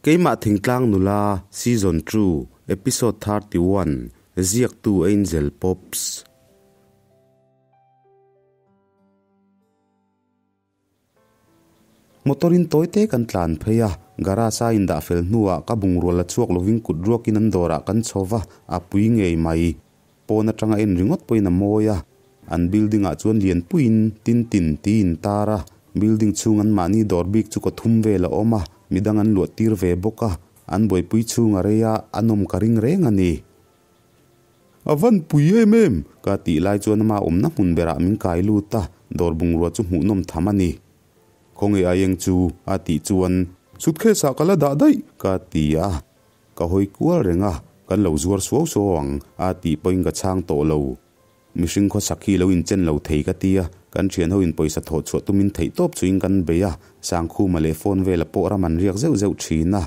Keimah Thingtlang Nula Season 2 Episode 31 Ziaktu Angel Pops. Motor in tawi te kan tlan phei a, garage a indah fel hnuah ka bungrua la chhuak lovin kut ruakin an dawrah kan chho va, a pui ngei mai. Pawn atanga en ringawt pawhin a mawi a, an building ah chuan lian puiin tin tin tiin tar a, building chhung an mahni dawr bik chu kaw thum vel a awm a, midang an luah tir ve bawk a, an buaipui chhung a rei a, a nawm ka ring reng a ni. A van pui em em! Ka tih lai chuan ama awmna hmun berah min kai lut a, dawr bungrua chu hmuhnawm tham a ni. Khawnge aieng chu? A tih chuan, Suitcase ah ka la dah daih! Ka ti a. Ka hawi kual reng a, kan lo zuar suau suau ang a tih pawhin ka chhang tawh lo. Mihring khawsak hi lo inchen lo thei ka ti a, kan thian ho in pawisa thawh chhuah tumin theih tawp chuin kan bei a, Sangkhuma leh phone vela pawh ram an riak zeuh zeuh thin a.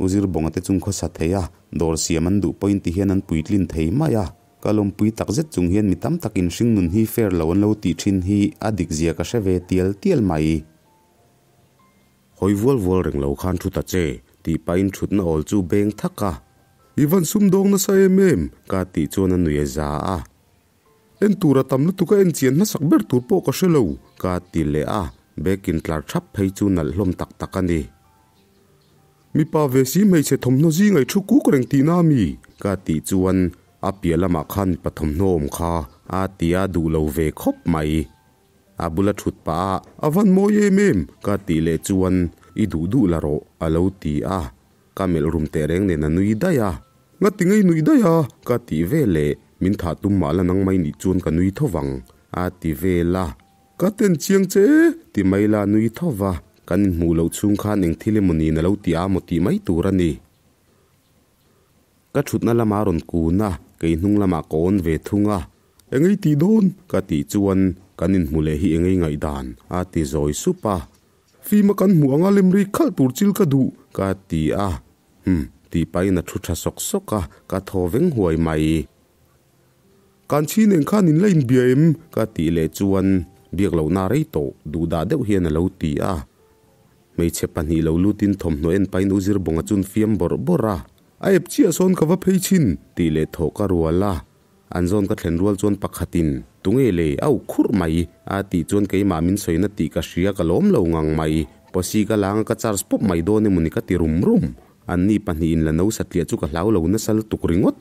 U Zirbawnga te chung khawsa thei a, dawr siam an duh pawhin ti hian an puitlin thei mai a. Ka lawmpui tak zet chung hian mi tam takin hringnun hi fair lo an lo tih thin hi a dik zia ka hre ve tial tial mai. Hawi vual vual reng lo khan thu ta che, tih pahin thutna awl chu beng thak a. I van sum dawng nasa em em, ka tih chuan a nui a za a. En tur a tam lutuk a en chian hmasak ber tur pawh ka hre lo, ka ti leh a, bag in tlar thap phei chu nalh hlawm tak tak a ni. Mipa ve si hmeichhe thawmhnaw zing ai thu kuk reng tihna a mi? ka tih chuan a piah lamah khan mipa thawmhnaw awm kha a ti a duh lo ve khawp mai. A bula thut pah a, A van mawi em em! ka tih leh chuan, I duh duh la rawh, a lo ti a. Ka melh rum teh reng nen a nui daih a. Ngati ngei nui daih a? ka tih ve leh, Min thah tum mah la nang mai nih chuan ka nui tho vang, a ti vel a. Ka ten chiang che e, ti mai la nui tho va. Kan inhmuh loh chhung khan eng thil emaw niin a lo ti a maw tih mai tur a ni. Ka thutna lamah a rawn kun a, kei hnung lamah ka awn ve thung a. Engei tih dawn? ka tih chuan kan inhmu leh hi engei ngaihdan a ti zawi sup a. Fima kan hmuh anga lem rik khalh tur chil ka duh ka ti a. Hum, tih pahin a thu tha sawk sawk a, ka thaw veng huai mai. Kan chhi nen khan in la inbia em? ka tih leh chuan biak lohna rei tawh duhdah deuh hian a lo ti a. Hmeichhe pahnih lo lutin thawmhnaw en pahin U Zirbawnga chun fiam bawrh bawrh a. A ep chiah sawn ka va phei chhin tih leh thawh ka rual a. An zawn ka thlen rual chuan pakhatin, Tunge le, au khurh mai, a tih chuan keimah min sawina tih ka hria ka lawm lo ngang mai. Pawsi ka lang a ka charge pawp mai dawn emawni ka ti rum rum. Anni pahnihin la no satliah chu ka hlau lo nasa lutuk ringawt.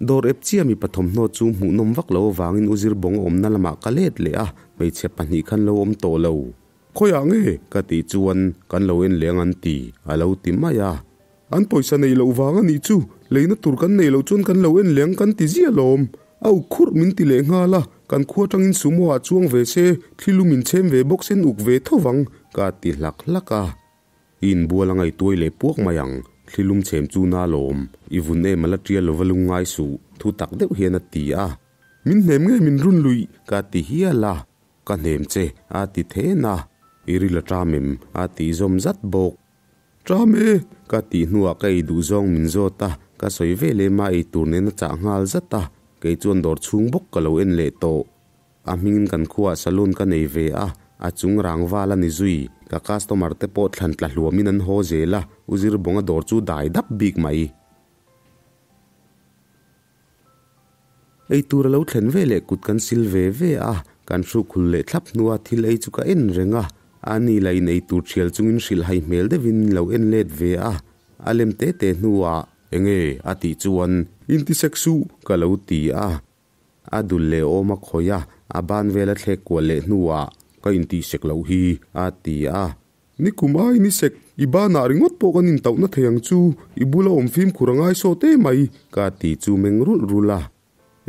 Dawr ep chiah mipa thawmhnaw chu hmuhnawm vak lo avangin U Zirbawng awmna lamah ka let leh a, hmeichhe pahnih khan lo awm tawh lo. Khawiah nge? ka tih chuan kan lo en leng an ti, a lo ti mai a. An pawisa neih loh vang a nih chu, leina tur kan neih loh chuan kan lo en leng kan ti ziah lawm. A uk khurh min ti leh nghal a, kan khua atangin sumo ah chuang ve se, thli lum in chhem ve bawk sen uk ve tho vang, ka ti hlak hlak a. I inbual a ngaihtuai leh puak mai ang, thli lum chhem chu na lawm, i vun em a la tial lova lungngai suh, thu tak deuh hian a ti a. Min hnem nge min run luih, ka ti hial a. Ka hnem che, a ti then a. I ril a ṭam em? a tih zawm zat bawk. Ṭam e! Ka tih hnuah ka ei duh zawng min zawt a, ka sawi ve lem a ei tur nen a chah nghal zat a, kei chuan dawr chhung bawk ka lo en leh tawh. A hmingin kan khuaah saloon ka nei ve a, a chung rang val a ni zui. Ka customer te pawh thlan tla hluamin an haw zel a, U Zirbawnga dawr chu dai dap bik mai. Ei tur a lo thlen ve leh kut kan sil ve ve a, kan hruk hul leh thlap hnua thil ei chu ka en reng a, a ni la in ei tur thial chungin hrilh hai hmel deuhin lo en let ve a, a lem te te hnuah enge a tih chuan intisek suh ka lo ti a, a dul leh awm a khawih a, a ban vel a thlek kual leh hnuah ka intihsek loh hi a ti a. Nikum ai ni sek, i banah ringawt pawh kan intauhna thei ang chu, i bula awm fimkhur a ngai sawt em mai, ka ti chu meng rulh rulh a.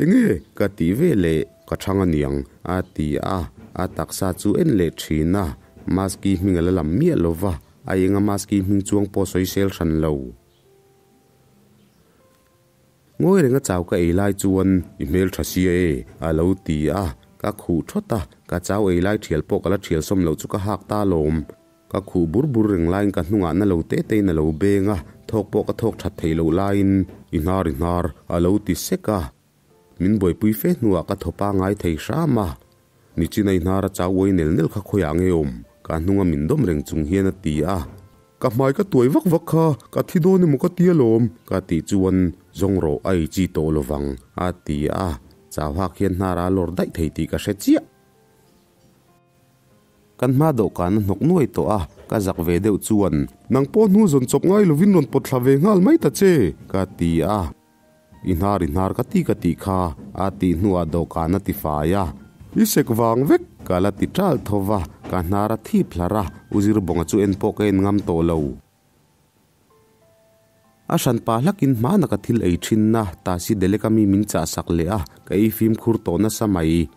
Enge? ka ti ve leh, ka thang a niang, a ti a, a taksa chu en leh thin a, Maski hming a la lam miah lo va, a enga Maski hming chuang pawh sawi sel hran lo. Ngawi renga chau ka ei lai chuan i hmel tha sia e, a lo ti a, ka khuh thawt a, ka chau ei lai thial pawh ka la thial sawm loh chu ka hak ta alawm. Ka khuh bur bur reng laiin ka hnungah na lo te tein a lo beng a, thawk pawh ka thawk that theih loh laiin i hnar i hnar a lo ti sek a. Min buaipui fe hnuah ka thaw pangai thei hram a, nichin a i hnar a chau uai nel nel kha khawiah nge awm? Ka hnunga min dawm reng chung hian a ti a. Ka hmai ka tuai vak vak kha, ka thi dawn emaw ka ti alawm, ka tih chuan zawng rawh a ei chi tawh lovang, a ti a. Chau hak hian hnar a lawr daih thei tih ka hre chiah. Kan hma dawhkan a hnawk nuai tawh a, ka zak ve deuh chuan, Nang pawh hnu zawn chawp ngai lovin rawn pawt thla ve nghal mai ta che, ka ti a. I hnar i hnar ka ti ka tih kha, a tih hnuah dawhkan a ti fai a. I sek vang vek, ka la ti ṭal tho va, ka hnar a thip hlar a, U Zirbawnga chu en pawh ka en ngam tawh lo. A hran pa hlakin hmana ka thil ei thinna Tasi Deleka mi min chah sak leh a, ka ei fimkhur tawh nasa mai.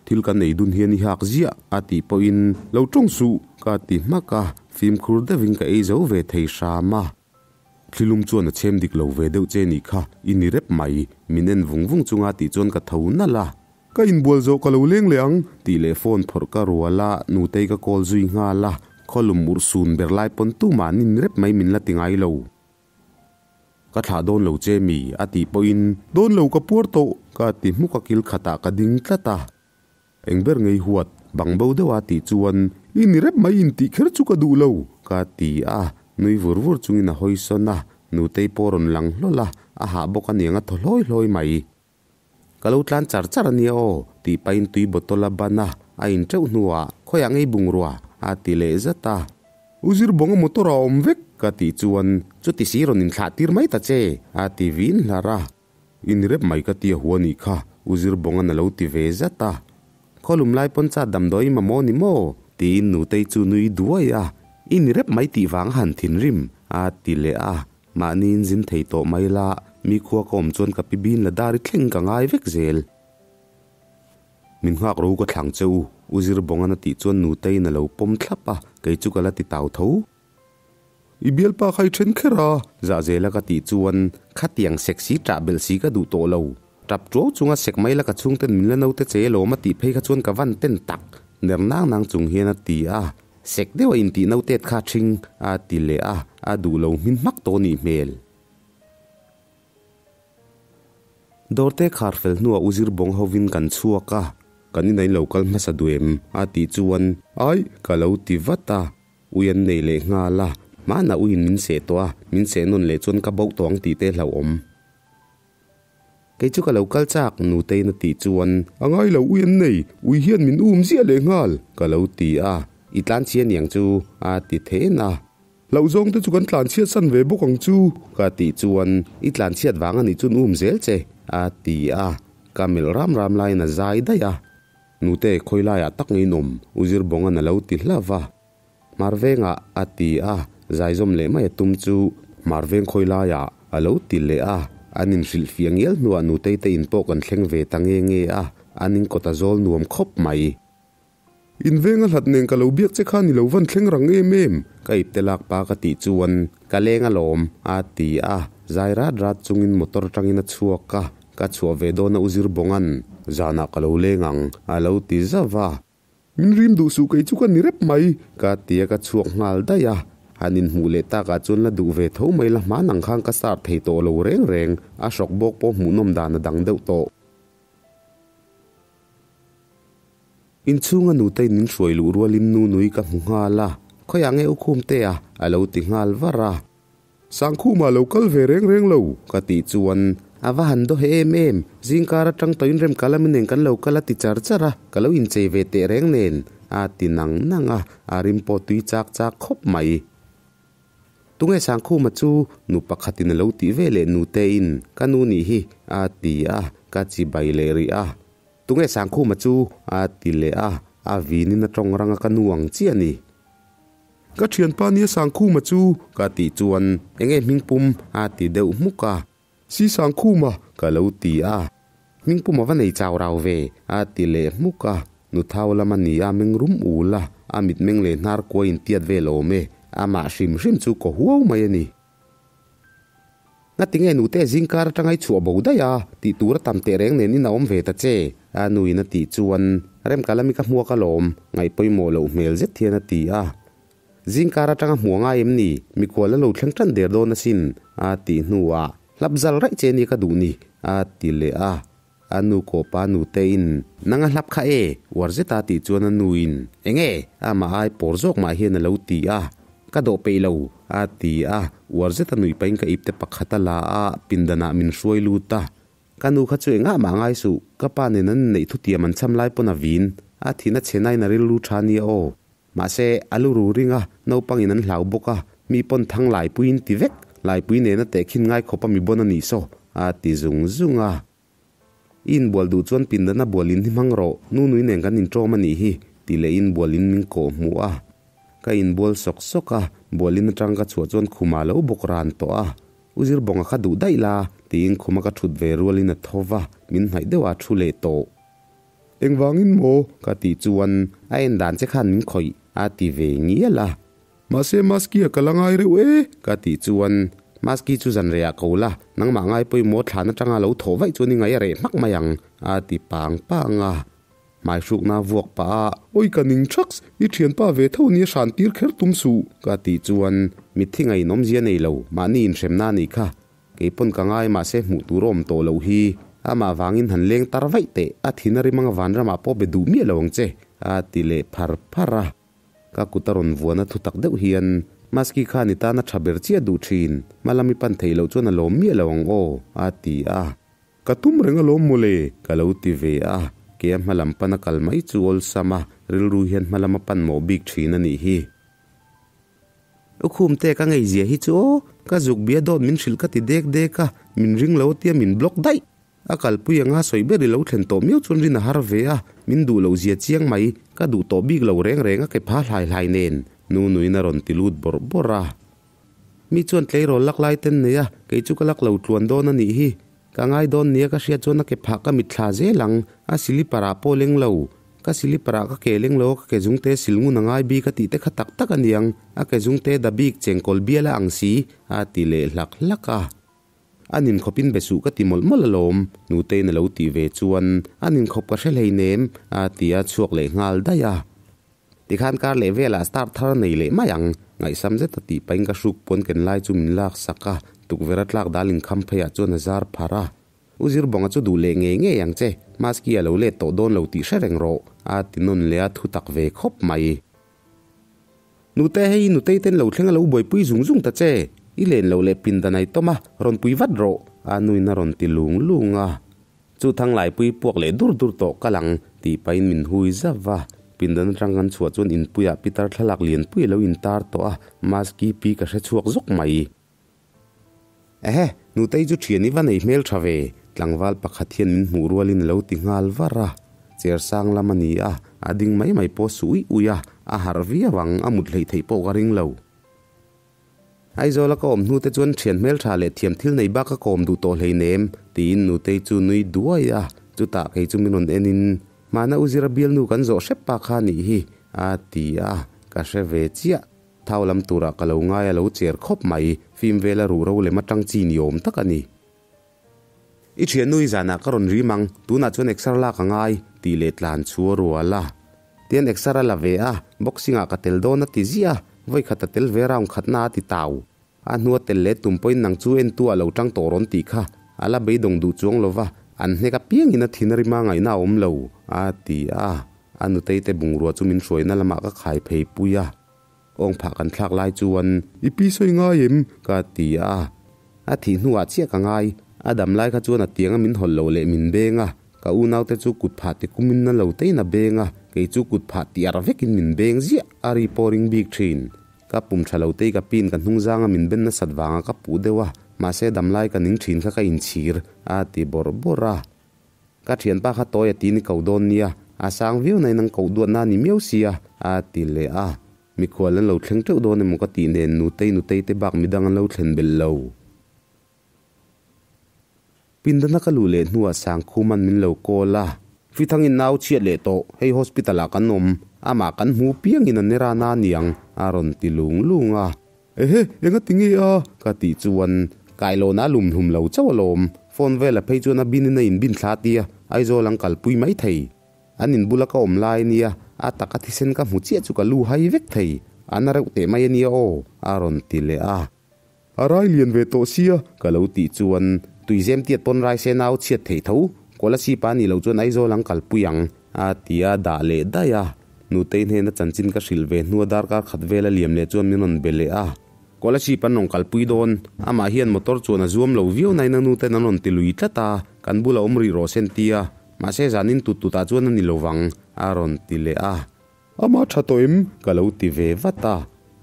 Thil kan ei dun hian i hak ziah a tih pawhin lo tawng suh ka ti hmak a, fimkhur deuhin ka ei zo ve thei hram a. Thlilum chuan a chhem dik lo ve deuh che nih kha, i ni rep mai, min en vung vung chunga tih chuan ka tho nalh a. Ka inbual zawh ka lo leng leh ang tih leh phone phawrh ka rual a, nutei ka call zui nghal a, khawlum urh sun ber lai pawn tumah an in rep mai min la ti ngai lo. Ka thlah dawn lo che mi a tih pawhin dawn lo ka puar tawh ka ti hmuk a kil khatah ka ding tlat a. Eng ber ngei huat bang bo deuh a tih chuan i ni rep mai in tih kher chu ka duh lo ka ti a, nui vur vur chungin a hawi sawn a, nutei pawh rawn lang hlawl a, a hah bawk aniang a thaw hlawi hlawi mai. Ka lo tlan char char ania aw, tih pahin tui bottle a ban a, a in teuh hnuah khawiah ngei bungrua a ti leh zat a. U Zirbawnga motor a awm vek ka tih chuan chuti si rawn inthlah tir mai ta che a ti vin hlar a. I ni rep mai ka ti a hua nih kha U Zirbawnga'n a lo ti ve zat a. Khawlum lai pawn chat damdawi mamawh ni maw? tiin Nutei chu nui duai a. I ni rep mai tih vang a han thinrim a ti leh a. Mahniin zin thei tawh mai la, mi khua ka awm chuan ka pi bin la dar i thleng ka ngai vek zel. Min nghak ro ka thlang che u, U Zirbawngan a tih chuan Nuteiin a lo pawm thlap a, kei chu ka la ti tau tho. I bialpa kha i then kher a, zah zela ka tih chuan khatiang sek si ṭah belh si ka duh tawh lo. Ṭap ṭuau chunga sek mai la ka chhungten min la naute che alawm a tih phei kha chuan ka van ten tak, ner nang nang chung hian a ti a. Sek deuh a intih notet kha ṭhing a ti leh a, a duh lo hmin hmak tawh nih hmel. Dawrte khar fel hnuah U Zirbawng hovin kan chhuak a, kan inah in lo kal hmasa duh em? a tih chuan Ai! ka lo ti vat a, ui an nei leh nghal a, hmanah uiin min seh tawh a, min seh nawn leh chuan ka boh tawh ang tih te hlauhawm. Kei chu ka lo kal chak, Nuteiin a tih chuan, A ngai lo ui an nei, ui hian min um ziah leh nghal, ka lo ti a, I tlanchhia niang chu, a ti then a. Hlauhzawng te chu kan tlanchhiat san ve bawk ang chu, ka tih chuan, I tlanchhiat vang a nih chuan um zel che, a ti a, ka melh ram ram laiin a zai daih a. Nute, khawi laiah tak ngei in awm, U Zirbawnga'n a lo ti hlauh va. Hmarvengah a ti a, zaizawm leh mai a tum chu Hmarveng khawi laiah a lo ti leh a, an inhrilhfiah ngial hnuah Nutei te in pawh kan thleng ve ta nge nge a, an in kawt a zawl nuam khawp mai. Inveng a hlat nen ka lo biak che kha ni lo van thleng rang em em, ka ipte lak pa ka tih chuan ka leng alawm a ti a, zai rat rat chungin motor atangin a chhuak a, ka chhuah ve dawn a U Zirbawnga'n zanah ka lo leng ang a lo ti zauh a. Min rim duh suh kei chu ka ni rep mai, ka ti a ka chhuak nghal daih a. Han inhmuh leh takah chuan la duh ve tho mai la hman ang khan ka start thei tawh lo reng reng, a hrawk bawk pawh hmuhnawm dan a dang deuh tawh. Inchhunga nutei min hruai luh rualin nu nui ka hmu nghal a, Khawiah nge u Khumte a? a lo ti nghal var a. Sangkhuma lo kal ve reng reng lo ka tih chuan a va han daw he em em, zingkar atang tawhin rem kalami nen kan lo kal a ti char char a, ka lo inchei ve teh reng nen a ti nang nang a, a rim pawh tui chak chak khawp mai. Tunge Sangkhuma chu nu pakhatin a lo tih ve leh nutein ka nu nih hi a ti a, ka chibai leh rih a. Tunge Sangkhuma chu a ti leh a, a vinin a tawng rang a ka nu ang chiah a ni. Ka thianpa nia Sangkhuma chu ka tih chuan enge hmingpum a ti deuh hmuk a. Si Sangkhuma ka lo ti a. Hmingpum a va nei chau rau ve a ti leh hmuk a. Nuthau lam a ni a meng rum ul a, a mitmeng leh hnar kua intiat vel awm e. Amah hrim hrim chu kaw huau mai a ni. Ngatinge nute zingkar atanga i chhuah bo daih a, tih tur a tam teh reng nen in a awm ve ta che, a nuin a tih chuan Remkalami ka hmuak alawm, ngaih pawimawh loh hmel zet hian a ti a. Zingkar atanga hmuh angai em ni, mikhual a lo thleng tan der dawn asin, a tih hnuah, Hlap zal raih che nia ka duh ni, a ti leh a. A nu kawpa nutein, Nang a hlap kha e, uar zeta tih chuan a nuin, Enge? Amah ai pawr zawk mah hian a lo ti a. Ka dawh peih lo, a ti a. Uar zeta nuih pahin ka ipte pakhat a la a, pindanah min hruai lut a. Ka nu kha chu engah mah ngai suh, ka pa nen an inneih thutiam an cham lai pawn a vin. A thin a chhe nain a rilru tha nia aw. Mahse, a lu ru ring a, naupangin an hlau bawk a, mi pawn thang laipuiin ti vek, laipui nena tehkhin ngai khawp a mi bon a nih saw, a ti zung zung a. I inbual duh chuan pindana bual in hi hmang rawh, nu nui nen kan inṭawm a nih hi, tih leh inbual in min kawh hmuh a. Ka inbual sawk sawk a, bual in aṭang ka chhuah chuan khuma lo bawk ran tawh a. U Zirbawnga kha duh daih la, tiin khuma ka ṭhut ve rualin a tho va, min hnaih deuh a ṭhu leh tawh. Engvangin maw? ka tih chuan a en dan che khan min khawih, a ti ve ngial a. Mahse Maski a kal a ngai reuh e, ka tih chuan Maski chu zan rehah ko la, nangmah ngai pawimawh thlan atanga lo thawh vaih chuan i ngaih a reh hmak mai ang, a ti pang pang a. Hmai hrukna vuak pah a, Awi ka ning thaks, i thianpa ve tho nia hran tir kher tum suh, ka tih chuan mitthi ngaih inawmzia nei lo, mahni inhremna a nih kha. Kei pawn ka ngai mahse hmuh tur a awm tawh loh hi. Amah vangin han leng tar vaih teh, a thin a rim anga vanramah pawh be duh miah lo ang che, a ti leh phar phar a. Ka kut a rawn vuan a thu tak deuh hian, Maski khan i tan a tha ber chiah duh thin, hmalam i pan theih loh chuan a lawm miah lo ang aw, a ti a. Ka tum reng alawm mawle, ka lo ti ve a. Ke a hmalam pan a kal mai chu awlsam a, rilru hian hmalam a pan mawh bik thin a nih hi. U Khumte ka ngeizia hi chu aw, ka zuk bia dawt min hrilh ka ti dek dek a, min ring lo tia min block daih. A kalpui anga sawi ber i lo thlen tawh miau chuan rin a har ve a, min duh loh zia chiang mai, ka duh tawh bik lo reng reng a ke pha hlai hlai nen, nu nuin a rawn ti lut bawrh bawrh a. Mi chuan tleirawl lak lai ten nei a, kei chu ka lak lo tluan dawn a nih hi. Ka ngai dawn nia ka hriat chuan a ke phah ka mitthla zel ang, a silipar ah pawh leng lo. Ka silipar ah ka ke leng lo a ka ke zungte silngun a ngai bik a tih te kha tak tak a niang, a ke zungte da bik chengkawl bial a ang si, a ti leh hlak hlak a. A ninkhawpin be suh ka ti mawlh mawlh alawm, Nuteiin a lo tih ve chuan a ninkhawp ka hre hleinem a ti a chhuak leh nghal daih a. Tikhan kar leh velah star thar a nei leh mai ang, ngaihsam zet a tih pahin ka hruk pawn ken lai chu min lak sak a, tukverh a tlak dal inkham pheiah chuan a zar pharh a. U Zirbawnga chu duh leh ngei ngei ang che, Maski a lo let tawh dawn lo tih hre reng rawh, a ti nawn leh a thu tak ve khawp mai. Nute hei nutei ten lo thleng a lo buaipui zung zung ta che, i len loh leh pindan ai tawm a, rawn pui vat rawh, a nuin a rawn ti lung lung a. Chu thang laipui puak leh dur dur tawh kal ang, tih pahin min hui zauh a. Pindan atang kan chhuah chuan inpuiah pitar thlalak lianpui a lo intar tawh a, maski pi ka hre chhuak zawk mai. Ehe, nutei chu thian i va nei hmel tha ve, tlangval pakhat hian min hmuh rualin a lo ti nghal var a. Cher sang lam a ni a, a ding mai mai pawh su uih uih a, a harh viau ang, a mut hleih theih pawh ka ring lo. Aizawla ka awm hnu te chuan thian hmel tha leh thiam thil nei bak ka kawm duh tawh hleinem, tiin nutei chu nui duai a, chutah kei chu min rawn en in, Hmana u Zira bialnu kan zawh hrep pa kha nih hi, a ti a, ka hre ve chiah. Thau lam turah ka lo ngai a lo cher khawp mai, fim vela ruh ro lem atang chi ni awm tak a ni. I thiannu i zanah ka rawn rim ang, tunah chuan exer lak a ngai, tih leh tlan chu a rual a. Tian exer a la ve a, boxing ah ka tel dawn a ti ziah a, vawi khat a tel ve round khatna a ti tau. A hnua tel leh tum pawhin nang chu entu ah lo tang tawh rawn tih kha, a la beidawng duh chuang lova, an hnek apiangin a thin a rima ngaihna a awm lo, a ti a. A nutei te bungrua chu min hruaina lamah ka khai phei pui a. Awng phah kan thlak lai chuan, I pi sawi ngai em? ka ti a. A thih hnuah chiah ka ngai. A dam lai kha chuan a tianga min hawlh loh leh min beng a. Ka unaute chu kut phah ti kumin na lo tein a beng a, kei chu kut phah ti ar vekin min beng ziah, a ri pawh ring bik thin. Ka pum tha lo tei ka pin ka hnung zanga min ben nasat vanga ka puh deuh a, mahse dam lai ka ning thin kha ka inchhir, a ti bawrh bawrh a. Ka thianpa kha tawi a ti ni ko dawn nia, a sang viau nain an koh duatna a ni miau sia, a ti leh a. Mikhual an lo thleng teuh dawn emaw ka tih nen nutei nutei te bak midang an lo thlen belh lo. Pindana ka luh leh hnuah Sangkhuman min lo call a. Fithangin nau chhiat leh tawh, hei hospital ah kan awm, amah kan hmu piangin a nera na niang, a rawn ti lung lung a. Ehe, enga ti nge a? ka tih chuan Kailawn a lum hlum lo chauh alawm, phone vel a phei chuan a bin in a inbin thla tia Aizawl an kalpui mai thei. An inbula ka awm lai ania, a taka thisen ka hmu chiah chu ka lu hai vek thei, a na reuh teh mai ania aw, a rawn ti leh a. A rai lian ve tawh sia, ka lo tih chuan Tuizem tiat pawn rai se nau chhiat thei tho, Kolasib a nih loh chuan Aizawl an kalpui ang, a ti a, dah leh daih a. Nutei hnena chanchin ka hrilh ve hnua darkar khat vel a liam leh chuan min rawn be leh a. Kolasib an rawn kalpui dawn, amah hian motor chuan a zuam lo viau nain a nuten an rawn ti lui tlat a, kan bula awm rih rawh sen tia, mahse zanin tut tutah chuan a ni lo vang, a rawn ti leh a. Amah tha tawh em? Ka lo ti ve vat a,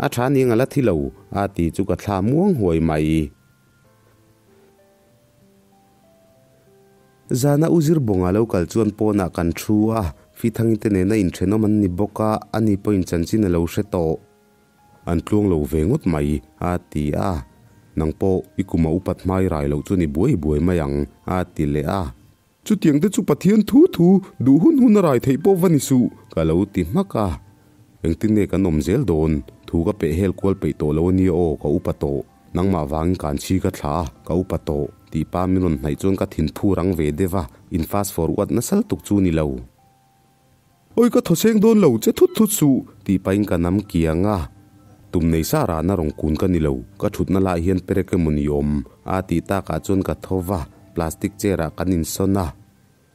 a tha ning a la thi lo, a ti chu ka thla muang huai mai. Zana u zir bawnga lo kal chuan pawnah kan thu a, Fithangite te nena inthenawm an ni bawk a, ani pawhin chanchin a lo hre tawh. An tluang lo ve ngawt mai, a ti a. Nang pawh i kum a upat hmai rai loh chuan i buai buai mai ang, a ti leh a. Chutiang te chu Pathian thu thu duh hun hun a rai theih pawh va ni suh, ka lo ti hmak a. Engtin nge kan awm zel dawn? Thu ka peh hel kual peih tawh lo a nia aw, ka upa tawh. Nangmah vangin kan chhi ka thla a, ka upa tawh, tih pa min rawn hnaih chuan ka thin phu rang ve deuh a, in fast forward nasal tuk chu ni lo. Awi ka thaw seng dawn lo che thut thut suh, tih pahin ka nam kiang a. Tum nei sa rana rawn kun ka ni lo, ka thutna lai hian perek emaw ni awm, a tih takah chuan ka tho va, plastic chair ah kan insawn a.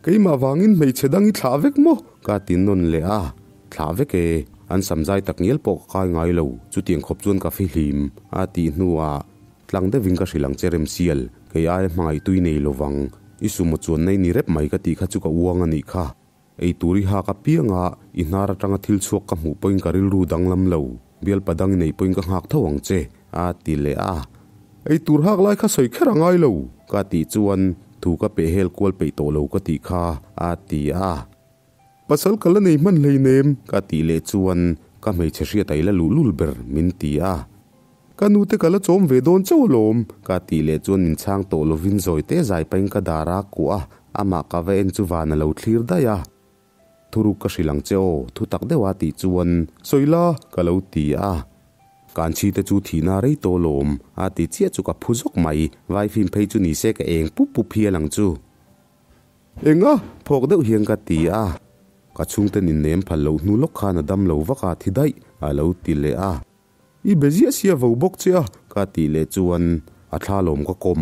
Keimah vangin hmeichhe dang i thlah vek maw? Ka ti nawn leh a, thlah vek e, an sam zai tak ngial pawh ka kai ngai lo, chutiang khawp chuan ka fihlim, a tih hnuah tlang deuhin ka hrilh ang che Remsial, kei aia hmangaih tui nei lo vang, i sumaw chuan nei ni rep mai ka tih kha chu ka uang a nih kha. Ei tur i hak apiang a, i hnar atanga thil chhuak ka hmuh pawhin ka rilru danglam lo, bialpa dang i neih pawhin ka nghak tho ang che, a ti leh a. Ei tur hak lai kha sawi kher a ngai lo, ka tih chuan thu ka peh hel kual peih tawh lo ka tih kha, a ti a. Pasal ka la nei hman hleinem, ka tih leh chuan ka hmeichhe hriat a i la luhlul ber, min ti a. Ka nute ka la chawm ve dawn chauh alawm, ka tih leh chuan min chhang tawh lovin zawi te zai pahin ka dar a kuah a, amah ka va en chu van a lo thlir daih a. Thuruk ka hrilh ang che aw, thu tak deuh a tih chuan, Sawi la, ka lo ti a. Kanchhi te chu thihna rei tawh alawm, a ti chiah chu ka phu zawk mai, vaifim phei chu ni se ka eng pup pup hial ang chu. Enga? Phawk deuh hian ka ti a. Ka chhungten innem phal loh hnu lawk khan a dam lo vak a, thi daih, a lo ti leh a. I be ziah sia vo bawk che a, ka tih leh chuan a thla lawm ka kawm.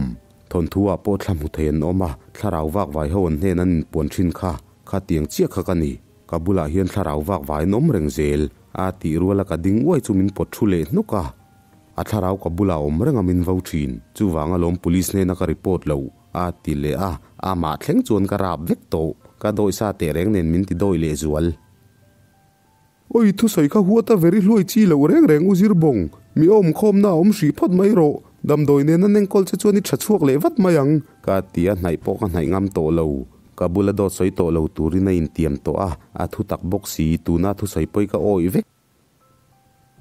Thawnthu ah pawh thla hmu thei an awm a, thlarau vak vai ho an hnen an inpuan thin kha, kha tiang chiah kha ka ni. Ka bulah hian thlarau vak vai an awm reng zel, a tih ruala ka ding uai chu min pawt thu leh hnuk a. A thlarau ka bulah awm reng a min vo thin, chuvang alawm police hnena ka report lo, a ti leh a, amah thleng chuan ka rap vek tawh, ka dawih sa teh reng nen min ti dawih leh zual. Awi thusawi kha huat a veri hluai chi loh reng reng u zir bawng, mi awm khawmna a awm hrih phawt mai rawh, damdawi nen an enkawl che chuan i tha chhuak leh vat mai ang. Ka ti a, hnaih pawh ka hnaih ngam tawh lo. Ka bula dawt sawi tawh lo turin a intiam tawh a, a thu tak bawk si, tuna thusawi pawi ka awih vek.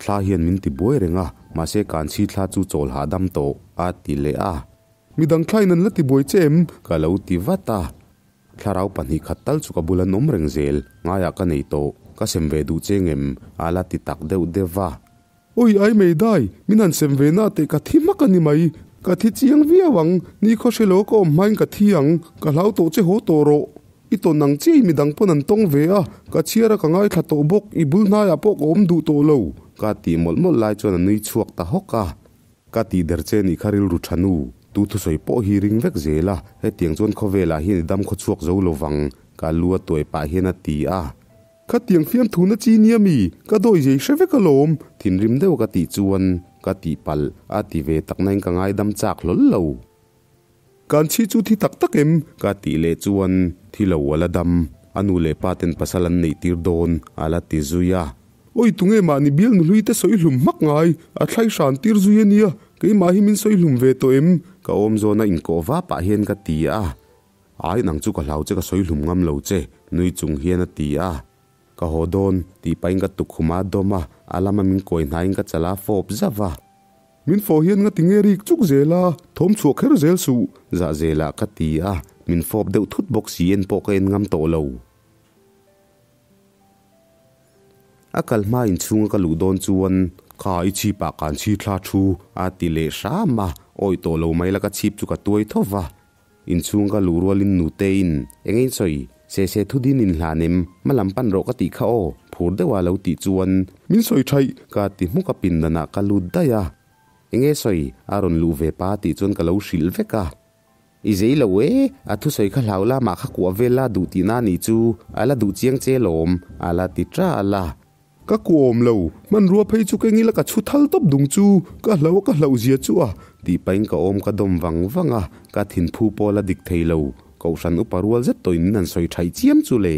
Thla hian min ti buai reng a, mahse kanchhi thla chu chawl hahdam tawh, a ti leh a. Midang thlain an la ti buai che em? Ka lo ti vat a. Thlarau pahnih khat tal chu ka bul an awm reng zel, ngaiah ka nei tawh, ka sem ve duh che ngem? A la ti tak deuh deuh va. Awi ai mei dai, min han sem ve na teh ka thi hmak a ni mai, ka thi chiang viau ang, ni khaw hre lo ka awm hmain ka thi ang, ka hlau tawh che haw tawh rawh. I tawn ang chiah i midang pawn an tawng ve a, ka chhiar a ka ngaithla tawh bawk, i bul hnaiah pawh ka awm duh tawh lo. Ka tih mawlh mawlh lai chuan a nui chhuak ta hawk a. Ka tih der che nih kha rilru tha nu, tu thusawi pawh hi ring vek zel a, hetiang chuan khawvelah hian i dam khaw chhuak zo lo vang, ka lu a tuai pah hian a ti a. Khatiang fiamthuna chi nia mi, ka dawi zei hre vek alawm, thinrim deuh ka tih chuan ka tih palh a ti ve tak nain ka ngaidam chak hlawl lo. Kan chhi chu thi tak tak em? Ka tih leh chuan thi lo a la dam, a nu leh pa ten pasal an neih tir dawn a la ti zui a. Awi tunge mahni bial nuhlui te sawi hlum hmak ngai, a thlai hran tir zui a nia, keimah hi min sawi hlum ve tawh em? Ka awm zawna inkawh va pah hian ka ti a, Ai nang chu ka hlau che ka sawi hlum ngam lo che, nui chung hian a ti a. Ka haw dawn, tih pahin ka tukkhum a dawm a, a lama min kawi hnaiin ka chala fawp zauh a. Min fawh hian nga ti nge rik chuk zel a, thawm chhuah kher zel suh, zah zelah ka ti a, min fawp deuh thut bawk si en pawh ka en ngam tawh lo. A kal hma inchhunga ka luh dawn chuan kha i chhip ah kan chhi thla thu a ti leh hram a, awih tawh lo mai la ka chhip chu ka tuai tho va. Inchhung ka luh rualin Nuteiin, Eng in sawi? Se se thu din in hlan em? Hma lam pan rawh ka tih kha aw, phur deuha lo tih chuan, Min sawi thaih! Ka ti hmuk a pindanah ka lut daih a. Enge sawi? A rawn luh ve pa tih chuan ka lo hrilh vek a. I zei lo e, a thusawi kha hlau la mah kha kuah vel la duh tihna a nih chu, a la duh chiang che lawm, a la ti ṭal a. Ka kuawm lo, hmanrua phei chu keng ila ka chhu thal tawp dung chu, ka hlauh a ka hlauh zia chu a. Tih pahin ka awm ka dawm vang vang a, ka thinphu pawh a la dik thei lo, Kohhran upa rual zet tawhin min han sawi ṭhaih chiam chu le.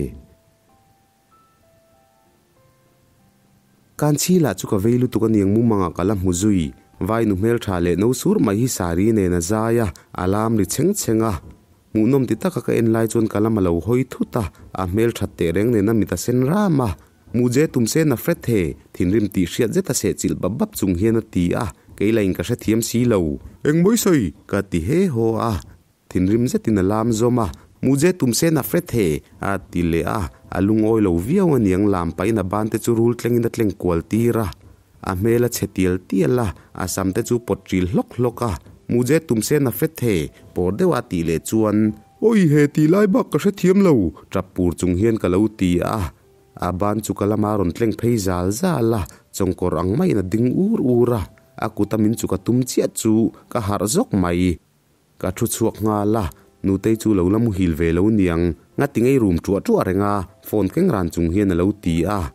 Kanchhi lah chu ka vei lutuk a niang mumangah ka la hmu zui. Vai nu hmeltha leh no sur mai hi sari nen a zai a, a lam ri chheng chheng a. Hmuhnawm ti taka ka en lai chuan ka lam a lo hawi thut a, a hmelthat teh reng nen a mit a sen ram a. Muje tum se na fret he, thinrim tih hriat zet a seh chilh bap bap chung hian a ti a, kei la in ka hrethiam si lo. Engmawi sawi? Ka ti he haw a. Thinrim zetin a lam zawm a, Muje tum se na fret he, a ti leh a, a lungawi lo viau aniang lam pahin a ban te chu rul tlengin a tleng kual tir a, a hmel a chhe tial tial a, a sam te chu pawt ṭil hlawk hlawk a, Muje tum se na fret he, pawr deuh a tih leh chuan. Awi he tih lai bak ka hrethiam lo, ṭap pur chung hian ka lo ti a, a ban chu ka lama rawn tleng phei zal zal a, chawngkawr ang maiin a ding ur ur a, a kut a min chu ka tum chiah chu ka harh zawk mai. Ka thu chhuak nghal a, Nutei chu lo la muhil ve lo niang, ngati ngei rum ṭuah ṭuah reng a, phone keng ran chung hian a lo ti a.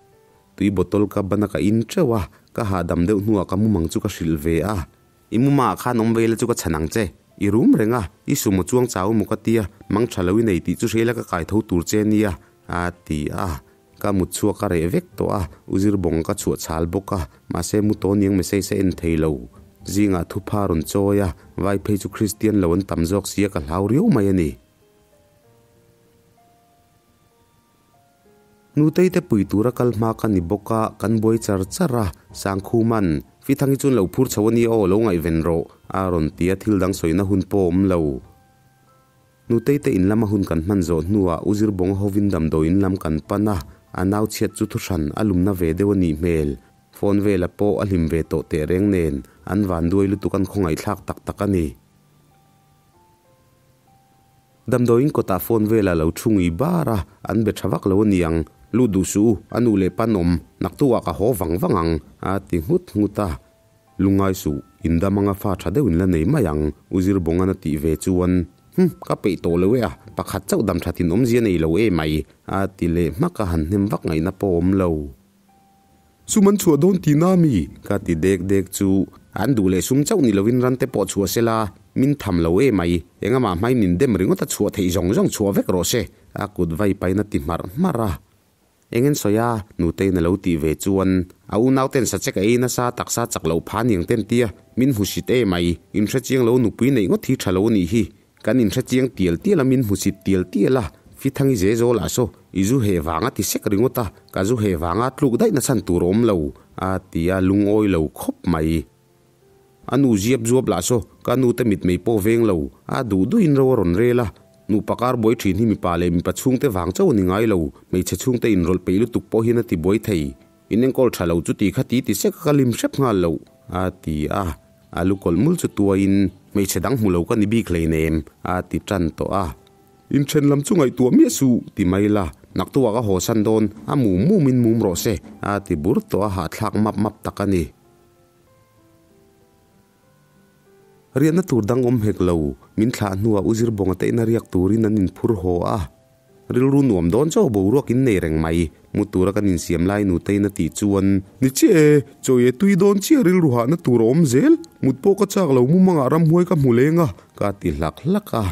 Tui bottle ka ban a ka in ṭeuh a, ka hahdam deuh hnuah ka mumang chu ka hrilh ve a. I mumah khan awm ve la chu ka chhan ang che, i rum reng a, i sumo chuang chau maw ka tia, mang ṭha lo i nei tih chu hreila ka kai tho tur che nia, a ti a. Ka mut chhuak a reh vek tawh a, u Zirbawng ka chhuah chhal bawk a, mahse mu tawn niang message a en thei lo. Zingah thupha rawn chawi a, vai phei chu Kristian lo an tam zawk sia ka hlau riau mai a ni. Nutei te pui tura kal hma ka ni bawk a, kan buai char char a, Sangkhuman, Fithang hi chuan lo phur chho a nia aw, lo ngaihven rawh, a rawn ti a, thil dang sawina hun pawh a awm lo. Nutei te in lama hun kan hman zawh hnuah U Zirbawnga hovin damdawi in lam kan pan a, a nau chhiat chu thuhran a lumna ve deuh a nih hmel. Phone vela pawh a hlim ve tawh teh reng nen, an van duai lutuk an khawngaihthlak tak tak a ni. Damdawi in kawtah phone vela lo thu ngui bar a, an be tha vak lo a niang. Lut duh suh u, a nu leh pan awm, naktuah ka haw vang vang ang, a ti nghut nghut a. Lungngai suh, in dam anga fa tha deuh in la nei mai ang, U Zirbawngan a tih ve chuan, Hum, ka peih tawh lo e a, pakhat chauh dam that in awmzia nei lo e mai, a ti leh hmak a, han hnem vak ngaihna pawh awm lo. Sum an chhuah dawn tihna mi? Ka ti dek dek chu, an duh leh sum chauh ni lovin ran te pawh chhuah se la, min tham lo e mai, engama hmain min dem ringawt a chhuah theih zawng zawng chhuah vek rawh se, a kut vai pain a ti hmarh hmarh a. Eng en sawi a, Nutei'n a lo tih ve chuan, a unauten sachek a ei nasa taksa chak loh pha niang ten tia, min hmusit e mai, inhrechiang lo nupui neih ngawt hi tha lo anih hi, kan inhrechiang tial tial a min hmusit tial tial a, Fithangi ze zawl ah saw i zu heh vang a ti sek ringawt a, ka zu heh vanga tluk daih na chhan tur a awm lo, a ti a lungawi lo khawp mai. A nu ziap zuap lah saw ka nu te mitmei pawh veng lo, a duh duhin ro a rawn rel a. Nupa kar buai thin hi mipa leh mipa chhungte vang chauh a ni ngai lo, hmeichhe chhungte inrawlh peih lutuk pawh hian a ti buai thei. In enkawl tha lo chu ti kha ti ti sek a ka lim hrep nghal lo, a ti a. A lu kawlh mul chu tuaiin, Hmeichhe dang hmu lo ka ni bik hleinem, a ti tan tawh a. Inthen lam chu ngaihtuah miah suh, ti mai la, naktuah ka haw san dawn, a mum mumin mum rawh se, a ti bur tawh a, hahthlak map map tak a ni. Riahna tur dang awm hek lo, min thlah hnuah U Zirbawnga te ina riak turin an inphur haw a. Rilru nuam dawn chaw boruak in nei reng mai, mu tura kan insiam lai Nutein a tih chuan. Ni chiah e, chaw e tui dawn chiah rilru hahna tur a awm zel, mut pawh ka chak lo mumangah ramhuai ka hmu leng a. Ka ti hlak hlak a.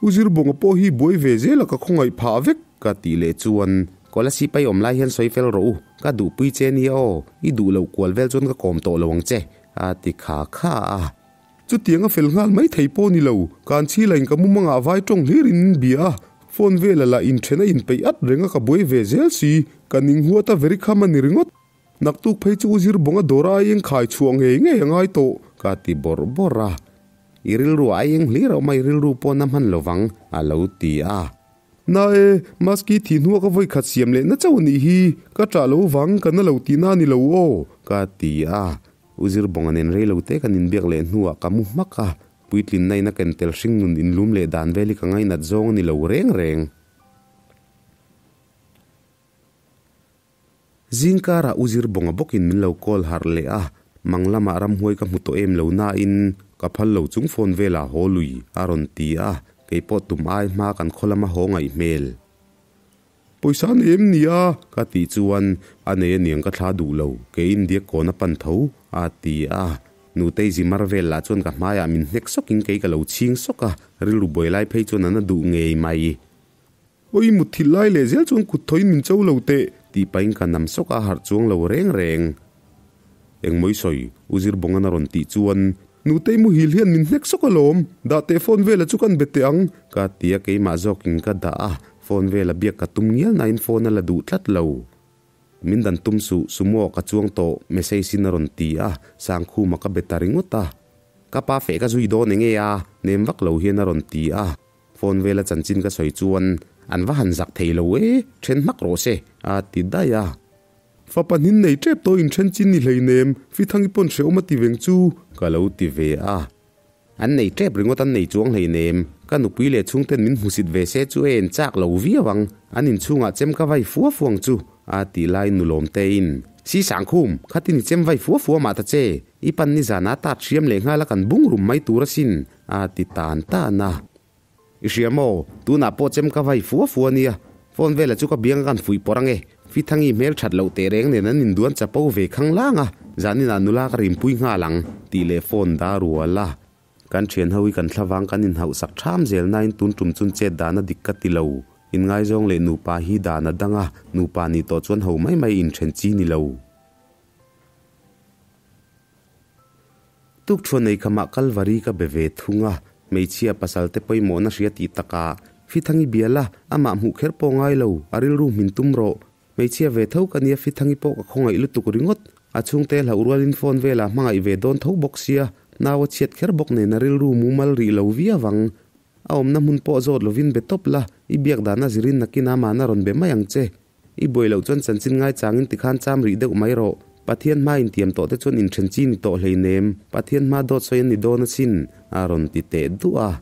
U Zirbawnga pawh hi buai ve zel a ka khawngaih phah vek. Ka tih leh chuan, Kolasib pai awm lai hian sawi fel rawh u, ka duhpui che nia aw, i duh loh kual vel chuan ka kawm tawh lo ang che, a ti kha kha a. Chutiang a fel nghal mai thei pawh ni lo, kan chhila in ka mumangah vai tawng hlir in in bia a, phone vela lah inthen a inpeih at reng a ka buai ve zel si, ka ning huat a very kham a ni ringawt. Naktuk phei chu U Zirbawnga dawr a aieng khai chhuah ngei ngei a ngai tawh. Ka ti bawrh bawrh a. I rilru a aieng hlir a awm a, i rilru pawh na hman lovang, a lo ti a. Na e, maski thih hnua ka vawi khat siam leh na chauh anih hi, ka ṭah lo vang ka na lo tihna a ni lo aw, ka ti a. U Zirbawnga nen rei lo te kan inbiak leh hnuah ka mu hmak a, puitlinna in a ken tel hringnun inlum leh dan vel hi ka ngainat zawng a ni lo reng reng. Zingkarah U Zirbawnga bawkin min lo call harh leh a, mang lamah ramhuai ka hmu tawh em lo nain Ka phal lo chung phone vela haw lui a rawn ti a, kei pawh tum ai hma kan khaw lama haw ngaih hmel. Pawisa a nei em ni a? Ka tih chuan a nei aniang ka thla duh lo, kei India kawn a pan tho a ti a. Nutei zi mar vel lah chuan ka hmaiah min hnek sawkin kei ka lo chhing sawk a, rilru buai lai phei chuan an a duh ngei mai. Awi mutthilh lai leh zel chuan kut thawiin min cho lo teh. Tih pahin ka nam sawk a, harh chuang lo reng reng. Engmawi sawi, U Zirbawngan a rawn tih chuan. Nutei muhil hian min hnek sawk alawm, dah teh phone vela chu kan be teh ang. Ka ti a, keimah zawkin ka dah a, phone vela biak ka tum ngial nain phone a la duh tlat lo. Min dan tum suh, sumo ah ka chuang tawh, message in a rawn ti a, Sangkhuma ka be ta ringawt a. Ka pa feh ka zui dawn enge a? Nem vak lo hian a rawn ti a. Phone vela chanchin ka sawi chuan, An va han zak thei lo e, then hmak rawh se, a ti daih a. Fa pahnin nei tep tawh in then chin ni hleinem, Fithangi pawn hrehawm a ti veng chu. Ka lo ti ve a. An nei tep ringawt an nei chuang hleinem, ka nupui leh chhungten min hmusit ve se chu e en chak lo viau ang, an inchhungah chem ka vai fua fuang chu, a tih lai nulawm tein, Si Sangkhum, khatin i chem vai fua fua mah ta che, i pan nizanah tat hriam leh nghal a kan bung rum mai tur asin, a ti tan tan a. I hria maw? Tunah pawh chem ka vai fua fua nia. Phone vela chu ka biang a kan fuih pawrh ange. Fithangi hmel that loh teh reng nen an induan chapo ve khang lang a, zaninah nula ka rimpui nghal ang, tih leh phone dah rual a. Kan thian ho hi kan thlavang kan inhauhsak tham zel nain tun tum chun chet dan a dik ka ti lo. Inngaizawng leh nupa hi dan a dang a, nupa nih tawh chuan ho mai mai inthen chi ni lo. Tuk thuan nei khamah Kalvari ka be ve thung a, hmeichhia pasal te pawimawhna hria tih takah Fithangi bia la, amah hmuh kher pawh ngai lo, a rilru hmin tum rawh. Hmeichhia ve tho ka nia Fithangi pawh ka khawngaih lutuk ringawt, a chhungte hlauh rualin phone velah hmangaih ve dawn tho bawk sia, nau a chhiat kher bawk nen a rilru mumal rih lo viau ang. A awmna hmun pawh zawt lovin be tawp la, i biak dan a zirin nakin amahna rawn be mai ang che. I buai loh chuan chanchin ngaichangin tikhan cham rih deuh mai rawh. Pathian hma intiam tawh te chuan inthen chi ni tawh hleinem. Pathian hma dawt sawi an ni dawn asin, a rawn ti teh duh a.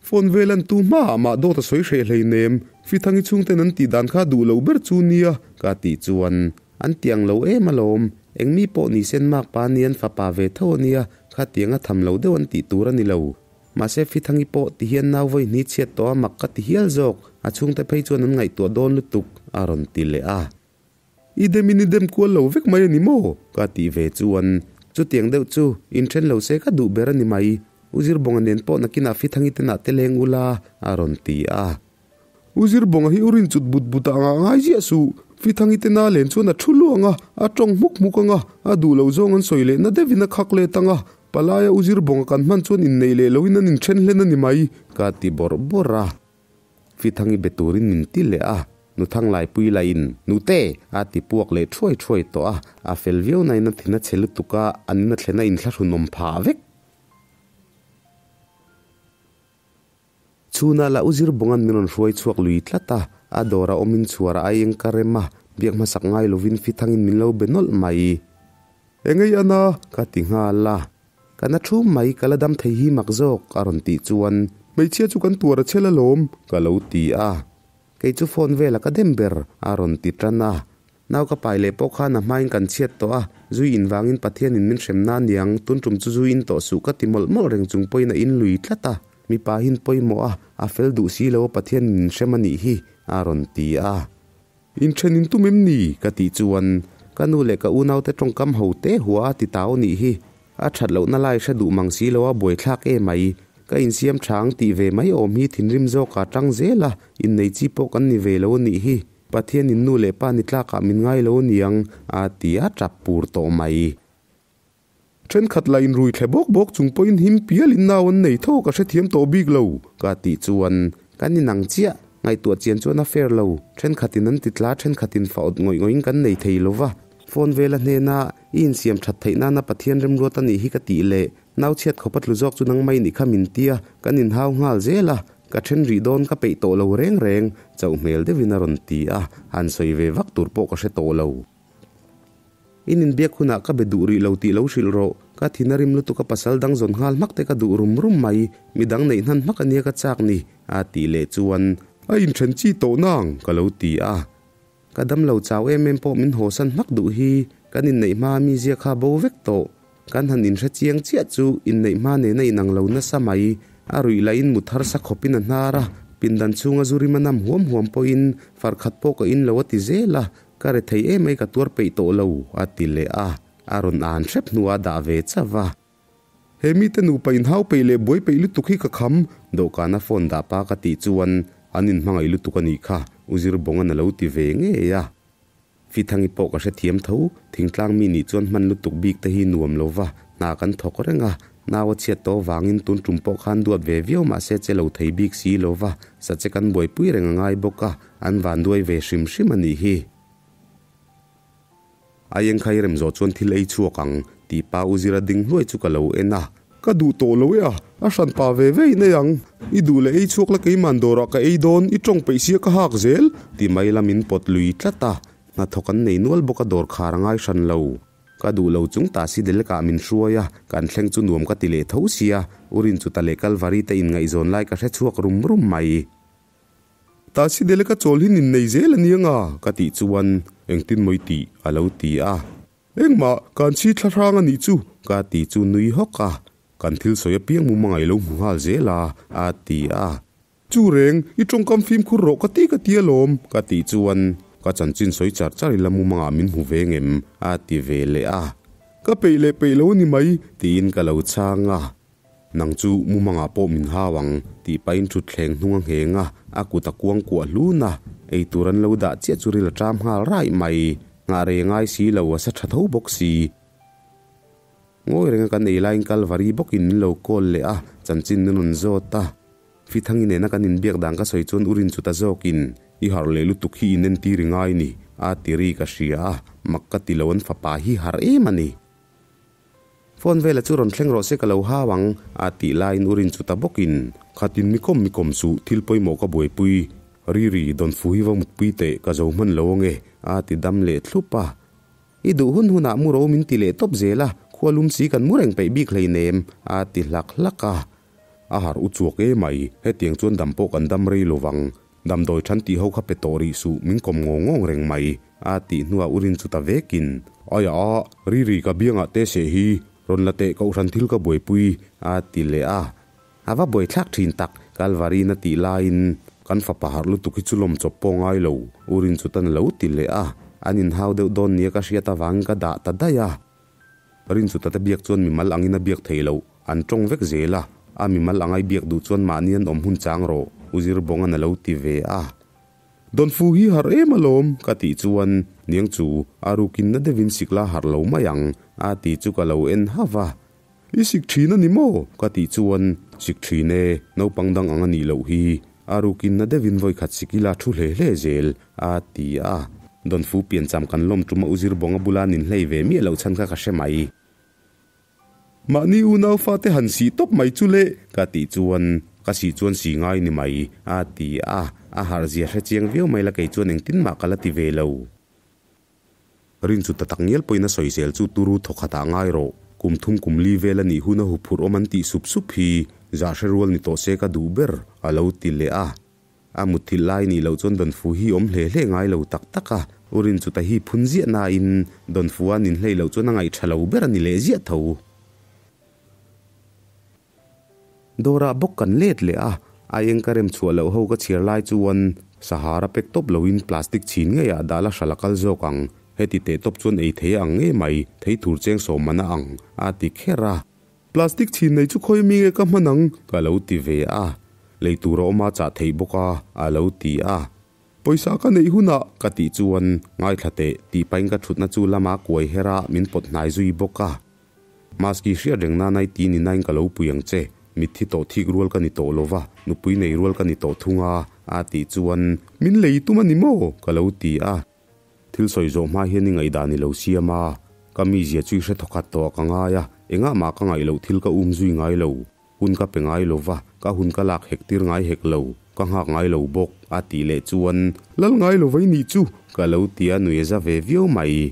Phone vel an tu hmaah mah dawt a sawi hreh hleinem. Fithangi chhungten an tih dan kha duh lo ber chu nia. Ka tih chuan an tiang lo em alawm. Engmi pawh ni sen mak pa ni an fapa ve tho ania, khatiang a tham lo deuh an tih tur a ni lo. Mahse Fithangi pawh ti hian nau vawi hni chhiat tawh a mak ka ti hial zawk, a chhungte phei chuan an ngaihtuah dawn lutuk, a rawn ti leh a. I dem in i dem kual lo vek mai a ni maw? Ka tih ve chuan, Chutiang deuh chu inthen lo se ka duh ber a ni mai, U Zirbawnga nen pawh nakinah Fithangi tenah te leng ula, a rawn ti a. U Zirbawnga hi u rin chut but but ah ngah ngai ziah suh, Fithangi tena len chuan a thu luang a, a tawng hmuk hmuk ang a, a duh loh zawng an sawi leh na deuhin a khak let ang a, palaia U Zirbawnga kan hman chuan inneih leh loin an inthen hlen a ni mai. Ka ti bawrh bawrh a, Fithangi be turin min ti leh a, Nuthang Laipui lahin, Nute! a ti puak leh thuai thuai tawh a, a fel viau nain a thin a chhe lutuk a, an ina thlen a inthlahrunawm phah vek. Chhunah lah U Zirbawnga'n min rawn hruai chhuak lui tlat a, a dawrah awmin chhuar a aieng ka rem a, biak hmasak ngai lovin fithangin min lo be nawlh mai. Engei ana? Ka ti nghal a, ka na thum mai, ka la dam thei hi mak zawk, a rawn tih chuan. Hmeichhia chu kan tuar a chhel alawm, ka lo ti a. Kei chu phone vela ka dem ber, a rawn ti tan a. Nau ka pai leh pawh khan a hmain kan chhiat tawh a, zui in vangin Pathianin min hrem na aniang, tun tum chu zui in tawh suh ka ti mawlh mawlh reng chung pawhin a in lui tlat a. Mipa hin pawimawh a, a fel duh si lo a Pathian min hrem a nih hi, a rawn ti a. Inthen in tum em ni? Ka tih chuan, ka nu leh ka unaute tawngkam ho te hua a ti tau nih hi. A that lohna lai hre duh mang si lo a buaithlak e mai. Ka insiam tha ang tih ve mai awm hi thinrim zawk a tang zel a, innei chi pawh kan ni ve lo a nih hi. Pathianin nu leh pa ni tlakah min ngai lo a niang, a ti a tap pur tawh mai. Thenkhat la inrui thle bawk bawk chung pawhin him pialin nau an nei tho ka hrethiam tawh bik lo. Ka tih chuan kan inang chiah, ngaihtuah chian chuan a fair lo. Thenkhatin an ti tla, thenkhatin fa awt ngawih ngawih in kan nei thei lo va. Phone vela hnena i insiam that theih nana Pathian remruat a nih hi ka tih leh nau chhiat khawp a tlu zawk chu nangmah i nih kha min tia kan inhau nghal zel a, ka then rih dawn ka peih tawh lo reng reng, chauh hmel deuhin a rawn ti a, han sawi ve vak tur pawh ka hre tawh lo. In inbiak hunah ka be duh rih lo tih lo hrilh rawh. Ka thin a rim lutuk a pasal dang zawn nghal hmak te ka duh rum rum mai. Midang neih hnan hmak ania ka chak ni, a tih leh chuan. A inthen chi tawh nang, ka lo ti a. Ka dam lo chau em em pawh min hawsan hmak duh hi. Kan inneih hma a mizia kha bo vek tawh. Kan han inhre chiang chiah chu inneih hma nena inang lo nasa mai. A ruih lahin mut harsa khawpin a hnar a, pindan chhunga zu rim a nam huam huam pawhin far khat pawh ka in lo a ti zel a, ka re thei em mai ka tuar peih tawh lo a ti leh a, a rawn an hrep hnuah a dah ve chauh a. He mite nupa inhau peih leh buai peih lutuk hi ka kham. Dawhkana phone dah pa ka tih chuan an inhmangaih lutuk a nih kha, U Zirbawnga'n a lo ti ve ngei a. Fithangi pawh ka hrethiam tho, thingtlang mi nih chuan hman lutuk bik te hi nuam lo va, hna kan thawk reng a, nau a chhiat tawh vangin tun tum pawh khan duat ve viau mahse che lo thei bik si lo va, sa che kan buaipui reng a ngai bawk a, an van duai ve hrim hrim a nih hi. A engkhai rem zawh chuan thil ei chhuak ang tih pa U Zira ding hluai chu ka lo en a. Ka duh tawh lo e a, a hran pa ve ve in ei ang. I duh leh ei chhuak la keiman dawrah ka ei dawn, i tawng peih sia ka hak zel. Ti mai la min pawt lui tlat a, hnathawk an nei nual bawk a dawr khar a ngai hran lo. Ka duh lo chung ta si Delekah min hruai a, kan thleng chu nuam ka ti leh tho sia, U Rinchuta leh Kalvari te inngaihzawn lai ka hre chhuak rum rum mai. Ta si Deleka chawl hi nin nei zel a nia nga? Ka tih chuan engtin maw i tih? a lo ti a. Engmah, kan chhi thla hrang a nih chu. Ka ti chu nui hawk a, kan thil sawi apiang mu hmangaih lo hmu nghal zel a, a ti a. Chu reng, i tawngkam fimkhur rawh ka ti ka ti alawm. Ka tih chuan, ka chanchin sawi char char ila mu hmangah min hmu ve ngem, a ti ve leh a. Ka peih leh peih lo a ni mai. Tiin ka lo chhang a. Nang chu mumangah pawh min hau ang, tih pahin thutthleng hnung a ngheng a, a kut a kuang kuah hlun a, eitur an lo dah chiah chu ril a ṭam nghal raih mai. Nghah rei a ngai si lo, a sa ṭha tho bawk si. Ngawi renga kan ei laiin Kalvari bawkin min lo call leh a, chanchin min rawn zawt a. Fithangi nena kan inbiak dan ka sawi chuan u Rinchuta zawkin, I harh leh lutuk hi inentir i ngai ni, a ti ri ka hria a, mak ka ti lo an fapa hi harh em a ni. Phone vela chu rawn thleng rawh se ka lo hau ang, a tih laiin u Rinchuta bawkin, Khatin mi kawm mi kawm suh, thil pawimawh ka buaipui, Riri, Dawnfu hi va mutpui teh, ka zo hman lo ange, a ti dam leh thlup a. I duh hun hunah mu ro min ti leh tawp zel a, khua lum si kan mu reng peih bik hleinem, a ti hlak hlak a. A harh u chuak e mai, hetiang chuan dam pawh kan dam rei lo vang. Damdawi than tih ho kha pe tawh rih suh, min kawm ngawng ngawng reng mai, a tih hnuah u Rinchuta vekin, Aia a, Riri ka biangah te seh hi, rawn la teh kohhran thil ka buaipui, a ti leh a. A va buaithlak thin tak, Kalvari'n a tih laiin, Kan fapa harh lutuk hi chu lawm chawp pawh ngai lo, u Rinchuta'n a lo ti leh a. An inhau deuh dawn nia ka hriat avangin ka dah ta daih a. Rinchuta te biak chuan mimal angin a biak thei loh, an tawng vek zel a, a mimal angai biak duh chuan mahni an awm hun chang rawh, U Zirbawnga'n a lo ti ve a. Dawnfu hi harh em alawm, ka tih chuan, Niang chu, a rukin na deuhin sik la harh lo mai ang, a ti chu ka lo en hauh a. I sik thin a ni maw? ka tih chuan, Sik thin e, naupang dang ang a nih loh hi, a rukin na deuhin vawikhat sik ila thu hle hle zel, a ti a. Dawnfu piancham kan lawm tum a u Zirbawnga bula nin hlei ve miah loh chhan kha ka hre mai. Mahni unau fate han sih tawp mai chu le, ka tih chuan, ka sih chuan sih ngai ni mai, a ti a, a harh zia hre chiang viau mai la kei chuan engtin mah ka la ti ve lo. Rin chu ta tak ngial pawhin a sawi zel chu turu thawk khatah ngai rawh. Kum thum kum li vel a nih hun a huphurh awm an tih sup sup hi zah hre rual ni tawh se ka duh ber, a lo ti leh a. A mutthilh lai nih loh chuan Dawnfu hi awm hle hle ngai lo tak tak a, u Rin chu ta hi phun ziah nain Dawnfu a nin hlei loh chuan a ngaih tha lo ber a ni leh ziah tho. Dawrah bawk kan let leh a, a eng ka rem chhuah loh ho ka chhiar lai chuan Sahara pek tawp loin plastic chhin ngeiah dah la hral a kal zawk ang, heti teh tawp chuan ei thei a ang ngei mai, thei tur cheng sawm man a ang, a ti kher a. Plastic chhin nei chu khawi mi nge ka hman ang? Ka lo ti ve a, lei tur a awm a chah theih bawk a, a lo ti a. Pawisa ka neih hunah ka tih chuan ngaithla teh tih pahin ka thutna chu lama kuai her a, min pawt hnai zui bawk a. Maski hriat reng nana i ti ni nain ka lo pui ang che, mitthi tawh thik rual ka ni tawh lo va, nupui nei rual ka ni tawh thung a, a tih chuan, Min lei tum a ni maw? ka lo ti a. Thil sawi zawh hma hian i ngaihdan i lo siam a, ka mizia chu i hre thawkhat tawh a ka ngai a, engah mah ka ngaih loh thil ka um zui ngai lo, hun ka pe ngai lo va, ka hun ka lak hek tir ngai hek lo, ka nghak ngai lo bawk, a tih leh chuan, Lal ngai lo vai nih chu! Ka lo ti a, nui a za ve viau mai.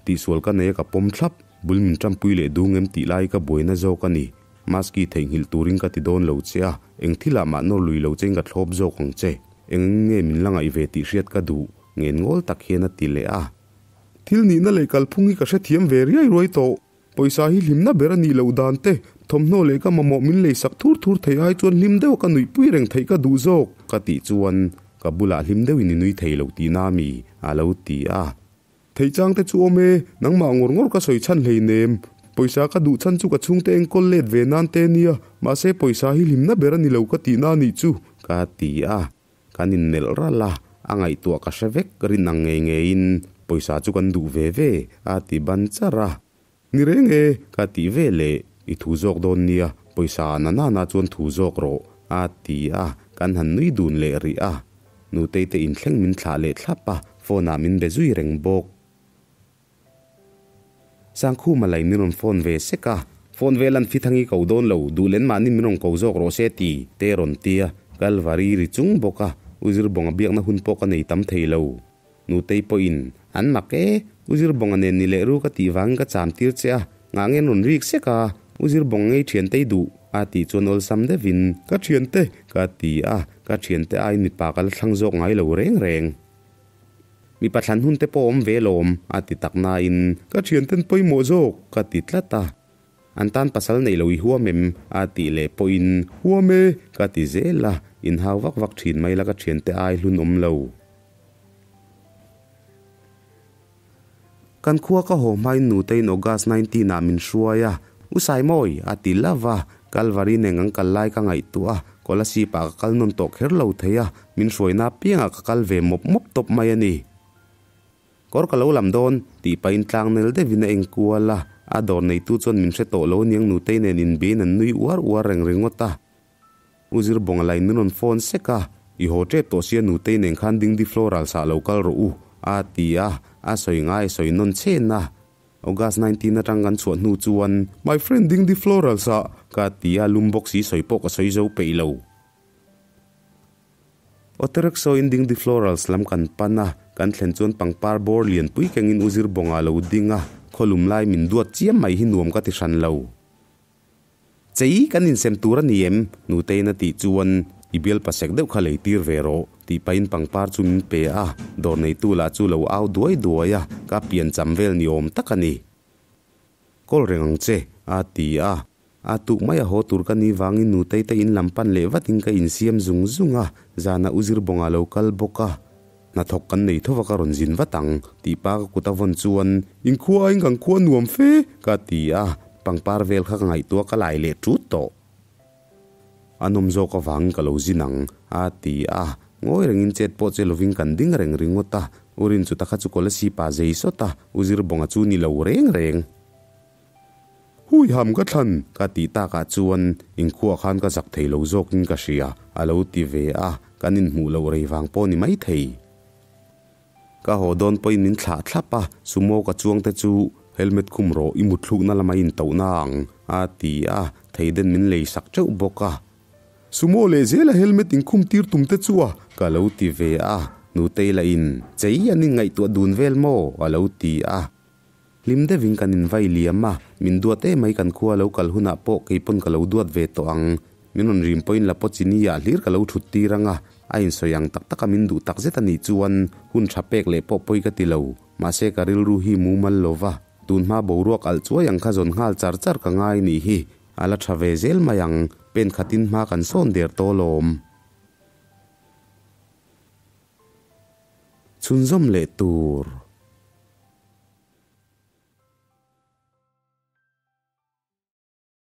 Tihsual ka nei a ka pawm thlap, bul min ṭampui leh dung em tih lai ka buaina zawk a ni. Maski theihnghilh turin ka ti dawn lo che a, eng thilah mah nawr lui lo chein ka thlawp zawk ang che. Eng eng nge min la ngaih ve tih hriat ka duh, ngen ngawl tak hian a ti leh a. Thil nihna leh kalphung hi ka hrethiam ve riai ruai tawh. Pawisa hi hlimna ber a nih loh dan te, thawmhnaw leh ka mamawh min lei sak thur thur thei ai chuan hlim deuh a ka nuihpui reng theih ka duh zawk ka tih chuan ka bulah hlim deuhin i nui thei lo tihna mi a lo ti a. Theih chang te chu awm e, nangmah ngawr ngawr ka sawi chhan hleinem. Pawisa ka duh chhan chu ka chhungte enkawl let ve nan te nia, mahse pawisa hi hlimna ber a ni lo ka tihna a nih chu ka ti a. Kan innelh ralh a, a ngaihtuah ka hre vek rin ang ngei ngeiin pawisa chu kan duh ve ve a ti ban char a. Ni reng e, ka tih ve leh i thu zawk dawn nia, pawisa na nana chuan thu zawk rawh a ti a, kan han nui dun leh rih a. Nutei te inthleng min thlah leh thlap a, phone ah min be zui reng bawk. Sangkhuma lei min rawn phone ve sek a, Phone vel an fithangi ko dawn lo, duh len mahni min rawn ko zawk rawh se ti te rawn ti a, Kalvari ri chung bawk a, U Zirbawnga biakna hun pawh ka nei tam thei lo. Nutei pawhin, An mak e, U Zirbawnga nen ni leh ru ka tih vangin ka cham tir che a, ngah nge an rawn rik sek a, U Zirbawnga ngei thiantei duh a tih chuan awlsam deuhin, Ka thiante ka ti a, ka thiante aiin mipa ka la thlang zawk ngai lo reng reng. Mipa thlan hun te pawh awm ve lawm, a ti tak nain. Ka thianten pawimawh zawk, ka ti tlat a. An tan pasal neih lo i huam em? a tih leh pawhin, Huam e, ka ti zel a, inhau vak vak thin mai la ka thiante ai hlun awm lo. Kan khua ka haw hmain Nutein August 19 ah min hruai a, U Saimawi, a ti love a, Kalvari nen kan kal lai ka ngaihtuah a, Kolasib ah ka kal nawn tawh kher lo thei a, min hruaina apiangah ka kal ve mawp mawp tawp mai a ni. Kawr ka lo lam dawn, tih pahin tlang nel deuhin a enkual a, a dawr neitu chuan min hre tawh lo aniang Nutei nen inbiain an nui uar uar reng ringawt a. U Zirbawnga lain min rawn phone sek a, I haw tep tawh sia Nutei nen khan Dingdi Floral sah lo kal rawh u, a ti a, a sawi ngai a sawi nawn chen a. August 19 atang kan chhuah hnu chuan, My friend Dingdi Floral sah, ka ti a, lum bawk si sawi pawh ka sawi zo peih lo. Auto-rickshaw in Dingdi Florals lam kan pan a, kan thlen chuan pangpar bawr lianpui kengin U Zirbawnga a lo ding a, khawlum lai min duat chiam mai hi nuam ka ti hran lo. Chei, kan insem tur a ni em? Nuteiin a tih chuan, I bial pasek deuh kha lei tir ve rawh, tih pahin pangpar chu min pe a, dawr neitu lah chu lo au duai duai a, ka pian cham vel ni awm tak a ni. Kawl reng ang che, a ti a. A tuk mai a haw tur ka ni vangin Nutei te in lam pan leh vatin ka insiam zung zung a, zanah U Zirbawnga lo kal bawk a. Hnathawk kan nei tho va ka rawn zin vat ang, tih pa ka kut a vawn chuan, Inkhua aiin kan khua nuam fe, ka ti a, pangpar vel kha ka ngaihtuah ka lai leh tut tawh. A nawm zawk avangin ka lo zin ang, a ti a, ngawi rengin chet pawh che lovin kan ding reng ringawt a, U Rinchuta kha chu Kolasib ah zei sawt a, U Zirbawnga chu ni lo reng reng. Hui ham ka thlan ka tih takah chuan inkhuah khan ka zak thei lo zawkin ka hria a lo ti ve a, kan inhmuh loh rei vang pawh ni maithei. Ka haw dawn pawhin min thlah thlap a, sumo ka chuang te chu helmet khum rawh i mutthlukna lama intauhna ang a ti a, thei den min lei sak teuh bawk a. Sumo leh zela helmet inkhum tir tum te chu a ka lo ti ve a, Nutei lah in chei an inngaihtuah dun vel maw a lo ti a. Hlim deuhin kan invai liam a, min duat em mai kan khua lo kal hunah pawh kei pawn ka lo duat ve tawh ang. Min rawn rim pawhin la pawh chini ah hlir ka lo thut tir ang a, a insawi ang tak taka min duh tak zet a nih chuan hun tha pek leh pawh pawi ka ti lo. Mahse ka rilru hi mumal lo va, tun hma boruak alh chuai ang kha zawn nghal char char ka ngai nih hi, a la tha ve zel mai ang, pen khatin hma kan sawn der tawh lawm. Chhunzawm leh tur.